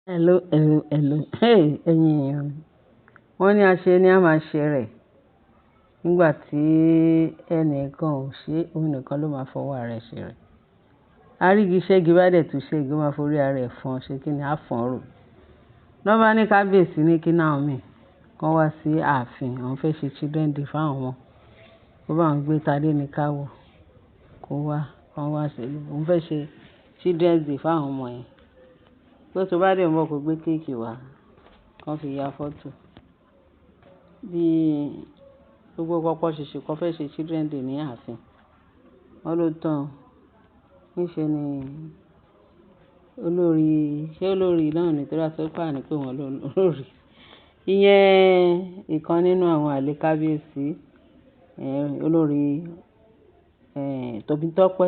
Hello, hello, hello. Hey, ẹ̀yin èèyàn mi. Wọ́n ní a ṣe ni a máa ṣe rẹ̀. Nígbà tí ẹnìkan ò ṣe, òun nìkan ló máa fọwọ́ ara ẹ̀ ṣe rẹ̀. A rí igi ṣẹ́gi bá dẹ̀ tún ṣẹ́gi, ó máa forí ara ẹ̀ fọn ṣe kí ni a fọn rò. Lọ́ bá ní kábíyèsí ní kí Naomi kan wá sí ààfin, òun fẹ́ ṣe children day fún àwọn ọmọ. Ó bá òun gbé Tádé ní ká wò, kó wá, kó wá ṣe, òun fẹ́ ṣe children's day fún àwọn ọmọ yẹn. Pé tó bá dé ń bọ̀ kó gbé cake wá, kí wọ́n fi ya fọ́tò. Bí gbogbo pọpọ ṣìnṣìn kan fẹ́ ṣe children day ní ààfin. Wọ́n ló tán. Níṣe ni olórí, ṣé olórí náà ni? Torí a sọ pé àní pé wọ́n ló olórí. Iyẹn ìkan nínú àwọn àlè kábíyèsí, olórí, Tobitope.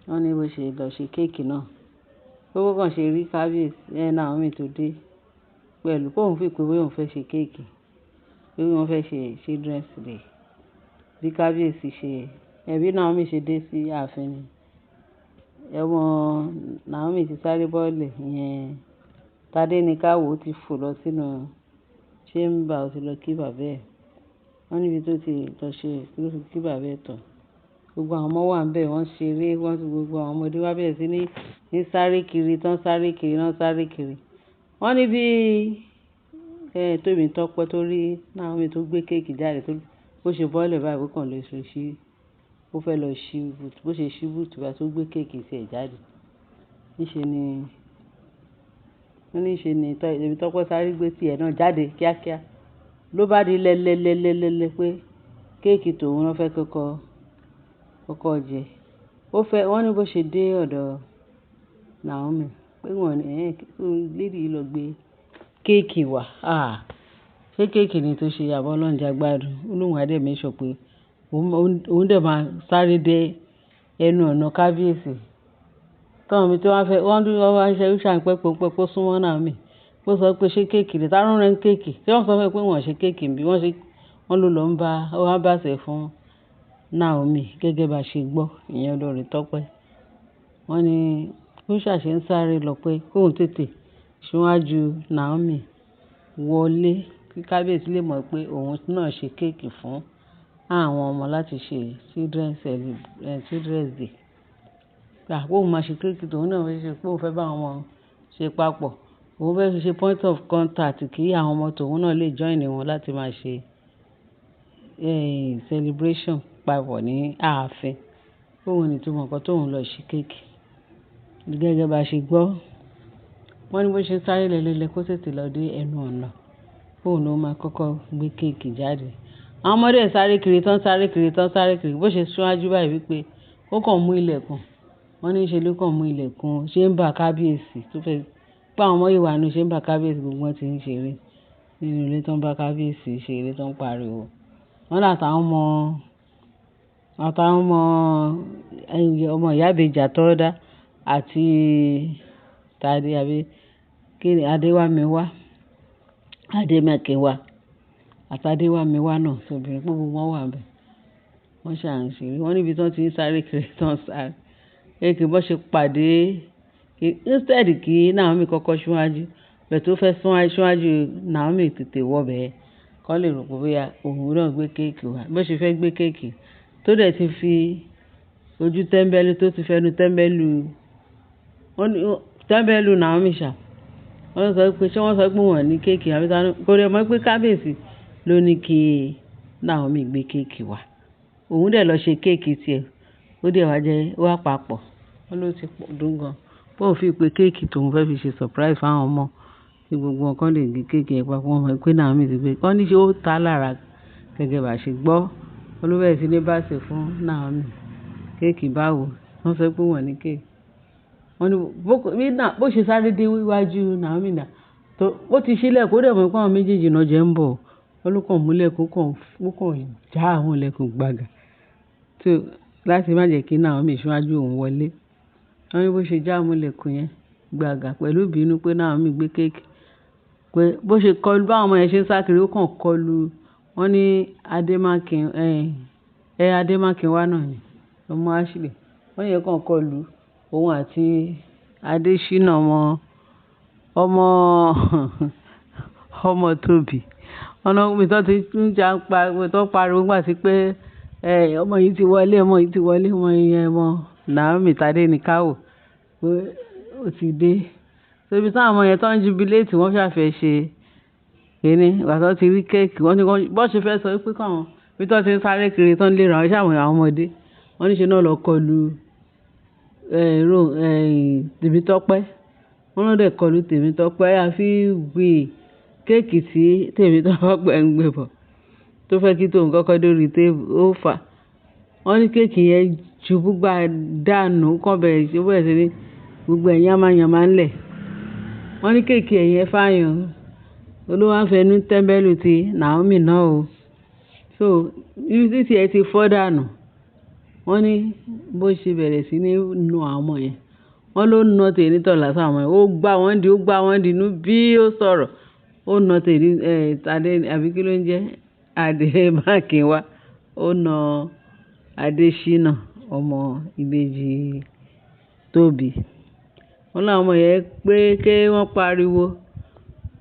Wọ́n ní bó ṣe lọ ṣe cake náà. Bó kàn ṣe rí kábíyèsí, Naomi tó dé pẹ̀lú pé òun feel pé bóyá òun fẹ́ ṣe cake, pé wọ́n fẹ́ ṣe children's day. Bí kábíyèsí ṣe, bí Naomi ṣe dé sí ààfin ni. Ẹ̀wọ̀n Naomi ti sáré bọ́lẹ̀, ìyẹn Tádé ní ká wò ó ti fò lọ sínú chamber, ó ti lọ kí bàbá ẹ̀. Wọ́n níbi tó ti lọ ṣe, tó ti kí bàbá ẹ̀ tán. Gbogbo àwọn ọmọ wà níbẹ̀, wọ́n ń ṣeré, wọ́n ti gbogbo àwọn ọmọdé wá bẹ̀rẹ̀ sí ní sáré kiri, tán sáré kiri, wọ́n sáré kiri. Wọ́n ní bí, Tobitope tó rí Naomi tó gbé cake jáde tó, bó ṣe bọ́lẹ̀ báyìí, ó kàn lọ ṣe ṣí, ó fẹ́ lọ ṣí boot, bó ṣe ṣí boot báyìí tó gbé cake tí ẹ̀ jáde. Níṣe ni, wọ́n ní ṣe ni Tobitope sáré gbé tí ẹ náà jáde kíákíá. Ló bá di lẹ́lẹ́lẹ́lẹ́lẹ́ pé cake tòun ló fẹ́ kọ́kọ́, kọ́kọ́ jẹ. Ó fẹ́, wọ́n ní bó ṣe dé ọ̀dọ̀ Naomi pé wọ́n ní, lady yìí lọ gbé cake wá. Ah! Ṣé cake ni tó ṣe àbọ̀ Ọlọ́run jẹ́ gbádùn? Ó lóhùn á dẹ̀ make sure pé òun dẹ̀ máa sáré dé ẹnu ọ̀nà kábíyèsí. Tọ́ mi tí wọ́n fẹ́, wọ́n dúró wọ́n wá ṣe ń pẹ́ pé ó sún mọ́ Naomi. Ó sọ pé ṣé cake ni? Tá ló rán cake? Ṣé wọ́n sọ fún ẹ pé wọ́n ṣe cake níbí? Wọ́n ṣe, wọ́n ló lọ ń bá, ó wá bá ṣe fún Naomi gẹ́gẹ́ bá ṣe gbọ́. Ìyẹn olórí Tọ́pẹ́. Wọ́n ní ó ṣàṣe ń sáré lọ pé kó ń tètè síwájú Naomi wọlé kí kábíyèsí lè mọ̀ pé òun náà ṣe cake fún àwọn ọmọ láti ṣe children's day. Pé à, òun máa ṣe cake tòun náà fẹ́ ṣe pé òun fẹ́ bá àwọn ọmọ ṣe papọ̀. Òun fẹ́ fi ṣe point of contact kí àwọn ọmọ tòun náà lè join wọn láti máa ṣe, celebration papọ̀ ní ààfin. Òun ní ìtumọ̀ nǹkan tó ń lọ ṣe cake. Gẹ́gẹ́ bá ṣe gbọ́. Wọ́n ní bó ṣe sáré lẹ́lẹ́lẹ́ kó tètè lọ dé ẹnu ọ̀nà. Òun ló máa kọ́kọ́ gbé cake jáde. Àwọn ọmọdé ń sáré kiri, tán sáré kiri, tán sáré kiri. Bó ṣe síwájú báyìí wípé ó kàn mú ilẹ̀kùn. Wọ́n ní ṣe ló kàn mú ilẹ̀kùn chamber kábíyèsí tó fẹ́, pé àwọn ọmọ yìí wà nínú chamber kábíyèsí gbogbo wọn tí ń ṣeré. Nínú ilé tó ń bá kábíyèsí ṣeré tó ń pariwo. Wọ́n ní àtàwọn ọmọ, ọmọ ìyá ìbejì àtọwọ́dá àti Tádé àbí kí ni Adéwámiwá, Adémákinwá àti Adéwámiwá náà tóbìnrin pé gbogbo wọn wà níbẹ̀. Wọ́n ṣà ń ṣeré. Wọ́n níbi tí wọ́n ti ń sáré kiri tán sáré. Cake bó ṣe pàdé, instead kí Naomi kọ́kọ́ síwájú, bẹ́ẹ̀ tó fẹ́ síwájú Naomi tètè wọ bẹ́ẹ̀. Kọ́ lè rò pé bóyá òun náà gbé cake wá. Bó ṣe fẹ́ gbé cake tó dẹ̀ ti fi ojú tẹ́ńbẹ́lú tó ti fẹnu tẹ́ńbẹ́lú, wọ́n ní tẹ́ńbẹ́lú Naomi ṣà. Wọ́n sọ pé ṣé wọ́n sọ pé wọ́n ní cake àbí tá ló, kò dẹ̀ mọ̀ pé kábíyèsí ló ní kí Naomi gbé cake wá. Òun dẹ̀ lọ ṣe cake tí ẹ. Ó dẹ̀ wá jẹ́, ó wá papọ̀. Wọ́n ló ti dùn gan. Pé òun fi pé cake tòun fẹ́ fi ṣe surprise fún àwọn ọmọ kí gbogbo wọn kàn lè gbé cake yẹn papọ̀. Wọ́n mọ̀ pé Naomi ti gbé. Wọ́n ní ṣe ó ta lára gẹ́gẹ́ bá ṣe gbọ́. Wọ́n ló bẹ̀rẹ̀ sí ní bá ṣe fún Naomi. Cake báwo? Wọ́n sọ pé wọ́n ní cake. Wọ́n ní bó ṣe sáré dé iwájú Naomi náà, tó ó ti ṣí ilẹ̀kùn, ó dẹ̀ mọ̀ pé àwọn méjèèjì náà jẹ́ ń bọ̀. Wọ́n ló kàn mú ilẹ̀kùn, ó kàn já àwọn ilẹ̀kùn gbàgà. Tó láti má jẹ́ kí Naomi síwájú òun wọlé. Wọ́n ní bó ṣe já àwọn ilẹ̀kùn yẹn gbàgà pẹ̀lú ìbínú pé Naomi gbé cake. Pé bó ṣe kọlu bá àwọn ọmọ yẹn ṣe ń sá kiri, ó kàn kọlu. Wọ́n ní Adémákin, Adémákinwá náà ni, ọmọ Ashley. Wọ́n ní ìyẹn kàn kọlu òun àti Adéṣínà ọmọ. Ọmọ ọmọ Tóbi. Wọ́n náà ibi tí wọ́n ti ń jà ń pariwo, tó ń pariwo nígbà tí pé, ọmọ yìí ti wọlé, ọmọ yìí ti wọlé, ọmọ yẹn ọmọ Naomi Tadenikawo pé ó ti dé. So ibi tí àwọn ọmọ yẹn tó ń jubilate wọ́n ṣà fẹ́ ṣe kíni. Ìgbà tí wọ́n ti rí cake, wọ́n ní wọ́n ṣe fẹ́ sọ wípé kí àwọn, ibi tí wọ́n ti ń sáré kiri tó ń léra wọn, ṣé àwọn ọmọdé. Wọ́n ní ṣe náà lọ kọlu, Tèmítọ́pẹ́. Wọ́n ló dẹ̀ kọlu Tèmítọ́pẹ́ àfi wí kéèkì tí Tèmítọ́pẹ́ ń gbé bọ̀ tó fẹ́ kí tòun kọ́kọ́ dórí tébùú, ó fà. Wọ́n ní kéèkì yẹn ṣubú gbá dànù, ó kàn bẹ̀rẹ̀ sí, ó bẹ̀rẹ̀ sí ní gbogbo ẹ̀ yánmáyánmá ńlẹ̀. Wọ́n ní kéèkì ẹ̀ yẹn fine. Olúwa ń fẹnu tẹ́ńbẹ́lú ti Naomi náà o. So ibi tí tí ẹ ti fọ́ dànù. Wọ́n ní bó ṣe bẹ̀rẹ̀ sí ní nu àwọn ọmọ yẹn. Wọ́n ló na tèmi tọ̀la sí àwọn ọmọ yẹn. Ó gbá wọ́n di, ó gbá wọ́n di inú bí ó sọ̀rọ̀. Ó na tèmi, Tade àbí kí ló ń jẹ́? Adé Mákinwá. Ó na Adéṣínà, ọmọ ìbejì Tóbi. Wọ́n láwọn ọmọ yẹn pé kí wọ́n pariwo.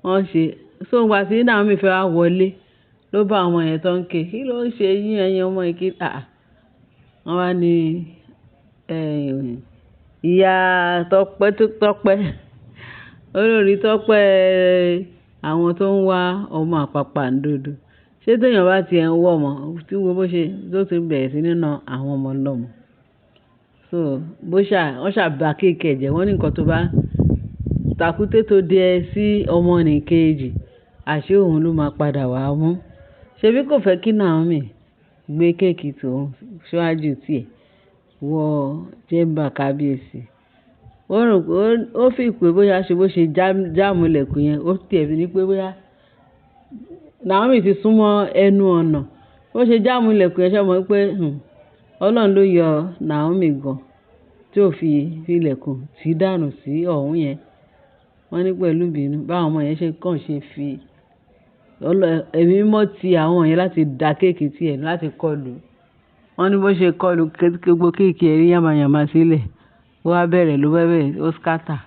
Wọ́n ṣe. So ìgbà tí Naomi fẹ́ wá wọlé ló bá àwọn ọmọ yẹn tó ń ké. Kí ló ń ṣe yín ẹ̀yin ọmọ yìí kí? Àà. Wọ́n wá ní, ìyá Tọ́pẹ́ tó Tọ́pẹ́. Olórí Tọ́pẹ́ àwọn tó ń wá ọmọ àpàpàǹdodo. Ṣé tí èèyàn bá ti ẹ̀ ń wọ́ ọmọ, tí wo bó ṣe, tó ti bẹ̀rẹ̀ sí ní na àwọn ọmọ lọ́mọ. So bó ṣà, wọ́n ṣà ba kéèkì ẹ̀ jẹ́. Wọ́n ní nǹkan tó bá tàkúté tó dé ẹ sí ọmọ ní kejì, àṣé òun ló máa padà wá mú. Ṣebí kò fẹ́ kí Naomi gbé kéèkì tó ṣíwájú tí ẹ wọ chamber kábíyèsí. Ó rò pé ó fi pé bóyá ṣe bó ṣe jáàmù ilẹ̀kùn yẹn, ó tì ẹ́ fi ní pé bóyá Naomi ti súnmọ́ ẹnu ọ̀nà. Bó ṣe jáàmù ilẹ̀kùn yẹn ṣé o mọ̀ pé, Ọlọ́run ló yọ Naomi gan tí ó fi ilẹ̀kùn tí dànù sí ọ̀hún yẹn. Wọ́n ní pẹ̀lú ìbínú bá àwọn ọmọ yẹn ṣe kàn ṣe fi ẹ̀mí mímọ́ ti àwọn yẹn láti da kéèkì tí ẹ láti kọlù. Wọ́n ní bó ṣe kọlù gbogbo kéèkì ẹ rí yàmàyàmà sílẹ̀. Ó wá bẹ̀rẹ̀ ló bá bẹ̀rẹ̀, ó scatter.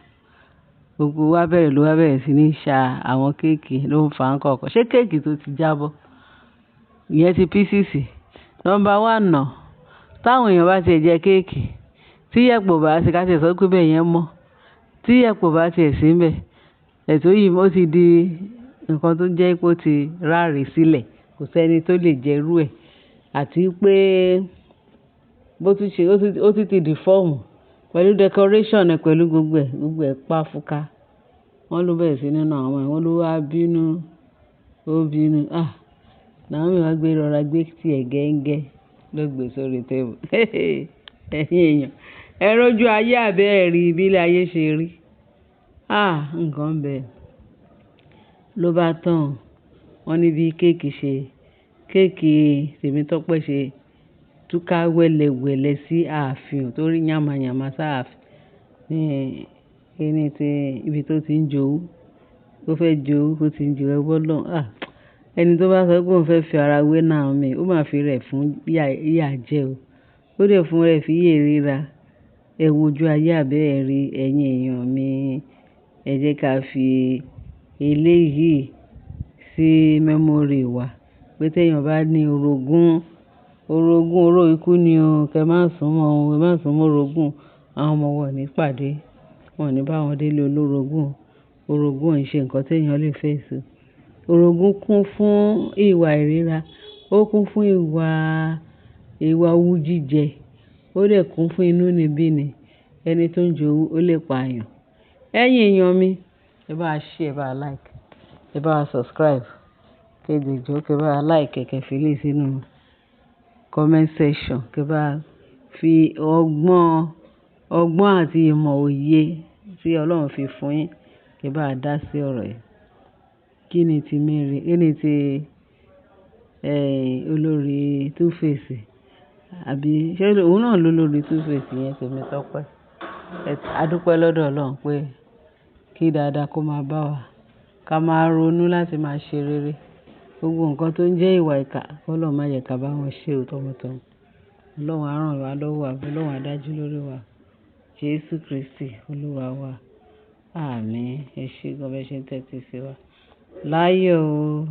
Gbogbo wá bẹ̀rẹ̀ ló wá bẹ̀rẹ̀ sí ní ṣà àwọn kéèkì ló ń fa ǹkan kan. Ṣé kéèkì tó ti jábọ́? Ìyẹn ti pieces. Number one náà, tí àwọn èèyàn bá ti ẹ jẹ kéèkì, tí iyẹ̀pẹ̀ ò bá sí ká tí ẹ sọ pé bẹ́ẹ̀ yẹn mọ́. Tí iyẹ̀pẹ̀ ò bá ti ẹ̀ sí níbẹ̀, ètò yìí ó ti di nǹkan tó jẹ́ pé ó ti ráre sílẹ̀. Kò sí ẹni tó lè jẹ irú ẹ̀. Àti pé bó tún ṣe, ó tún ti di fọ́ọ̀mù pẹ̀lú decoration ẹ̀ pẹ̀lú gbogbo ẹ̀ pa fúnka. Wọ́n ló bẹ̀rẹ̀ sí ní na àwọn ọmọ yẹn, wọ́n ló wá bínú, ó bínú. Ah! Naomi wá gbé rọra gbé tí ẹ gẹ́ngẹ́ ló gbé sórí table. Ẹ̀yin èèyàn, ẹ rojú ayé àbí ẹ rí bí ilé ayé ṣe rí. Ah! Nǹkan ń bẹ. Ló bá tán. Wọ́n ní bí kéèkì ṣe, kéèkì Tèmítọ́pẹ́ ṣe túká wẹ́lẹ̀wẹ́lẹ̀ sí ààfin tó rí yàmàyàmà sáàfin. Ní kíni tí ibi tó ti ń jowú. Ó fẹ́ jowú, ó ti ń jowú ẹgbọ́ lọ́hùn. Ah! Ẹni tó bá sọ pé òun fẹ́ fi ara wé Naomi, ó máa fi rẹ̀ fún ìyà jẹ o. Ó dẹ̀ fún rẹ̀ fi ìyè ríra. Ẹ wo ojú ayé àbí ẹ rí ẹ̀yin èèyàn mi. Ẹ jẹ́ ká fi eléyìí sí memory wa. Pé tí èèyàn bá ní orogún, orogún oró ikú ni o. Kẹ má sún mọ́ o, ẹ má sún mọ́ orogún. Àwọn ọmọ wọn ò ní pàdé. Wọn ò ní bá wọn délé olórogún. Orogún ò ń ṣe nǹkan tí èèyàn lè face. Orogún kún fún ìwà ìríra. Ó kún fún ìwà, ìwà owú jíjẹ. Ó dẹ̀ kún fún inúnibíni. Ẹni tó ń jowú ó lè pa èèyàn. Ẹ̀yin èèyàn mi, ẹ bá share, ẹ bá like, ẹ bá subscribe. Kẹ́ dẹ̀ jọ̀ọ́ kí ẹ bá like, kẹ́ fi link sínú comment section. Kí ẹ bá fi ọgbọ́n, ọgbọ́n àti ìmọ̀ òye tí Ọlọ́run fi fún yín, kí ẹ bá dá sí ọ̀rọ̀ yìí. Kí ni ti Mary, kí ni ti, olórí Two Face? Àbí ṣé òun náà ló lórí Two Face yẹn Tèmítọ́pẹ́? A dúpẹ́ lọ́dọ̀ Ọlọ́run pé kí dáadáa kó máa bá wa. Ká máa ronú láti máa ṣe rere. Gbogbo nǹkan tó ń jẹ́ ìwà ìkà, kí Ọlọ́run má jẹ ká bá wọn ṣe o tọmọtọmọ. Ọlọ́run á ràn wá lọ́wọ́, àbí Ọlọ́run á dájú lórí wa. Jésù Kristi Olúwa wa. Àmín. Ẹ ṣé gan bẹ́ẹ̀ ṣe ń tẹ́tí sí wa. Láyọ̀ o.